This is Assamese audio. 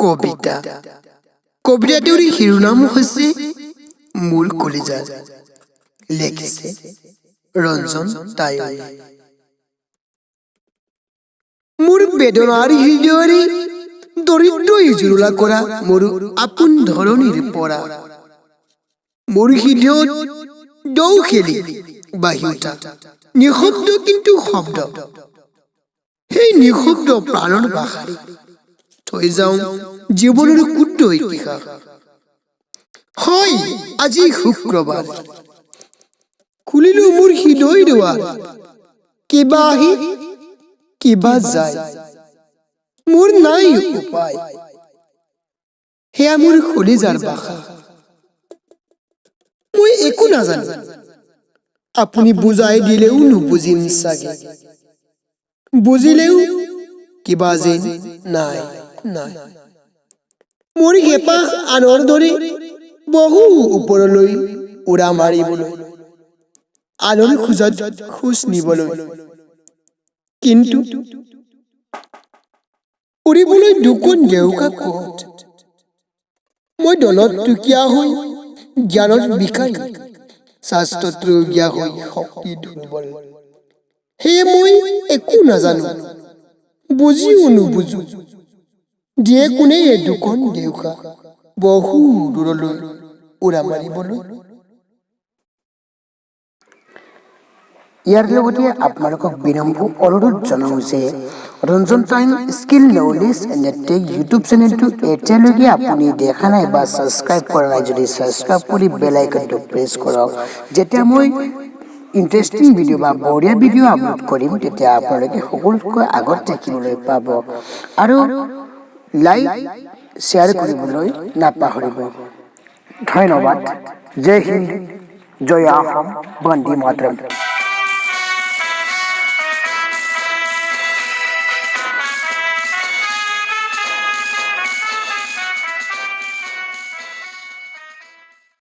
কবিতা। কবিতাটোৰ শিৰোনাম হৈছে "মোৰ কলিজা"। লিখিছে ৰঞ্জন টায়ৈ। মোৰ বেদনাৰ হৃদয়ৰে দৰিদ্ৰই জুৰুলা কৰা মোৰ আপোন ধৰণীৰ পৰা, মোৰ হৃদয়ত দৌ খেলি বাঢ়ি উঠা নিঃশব্দ কিন্তু শব্দ, সেই নিঃশব্দ প্ৰাণৰ ভাষাৰে থৈ যাওঁ জীৱনৰ ক্ষুদ্ৰ ইতিহাস। হয়, আজি শুক্ৰবাৰ, খুলিলো মোৰ হৃদয় দুৱাৰ। কিবা আহি কিবা যায়, মোৰ নাই উপায়, সেয়া মোৰ কলিজাৰ ভাষা। মই একো নাজানো, আপুনি বুজাই দিলেও নুবুজিম চাগে। বুজিলেও কিবা যেন নাই নাই। মোৰ হেঁপাহ আনৰ দৰে বহু ওপৰলৈ উৰা মাৰিবলৈ, আনৰ খোজত খোজ নিবলৈ। কিন্তু উৰিবলৈ দুখন ডেউকা ক'ত? মই ধনত দুখীয়া হৈ জ্ঞানত ভিখাৰী, স্বাস্থ্যত ৰুগীয়া হৈ শক্তি দুৰ্বল। সেয়ে মই একো নাজানো, বুজিও নুবুজো। দিয়ে কোনে এই দুখন ডেউকা বহু দূৰলৈ উৰা মাৰিবলৈ? ইয়াৰ লগতে আপোনালোকক বিনম্ৰ অনুৰোধ জনাওঁ যে Ranjan time skill knowledge and tech YouTube চেনেলটো এতিয়ালৈকে আপুনি দেখা নাই বা ছাবস্ক্ৰাইব কৰা নাই যদি, ছাবস্ক্ৰাইব কৰি বেল আইকনটো প্ৰেছ কৰক। যেতিয়া মই ইণ্টাৰেষ্টিং ভিডিঅ' বা বঢ়িয়া ভিডিঅ' আপলোড কৰিম, তেতিয়া আপোনালোকে সকলোতকৈ আগত দেখিবলৈ পাব আৰু লাইক শ্বেয়াৰ কৰিবলৈ নাপাহৰিব। ধন্যবাদ। জয় হিন্দ, জয় অসম, বন্দে মাতৰম।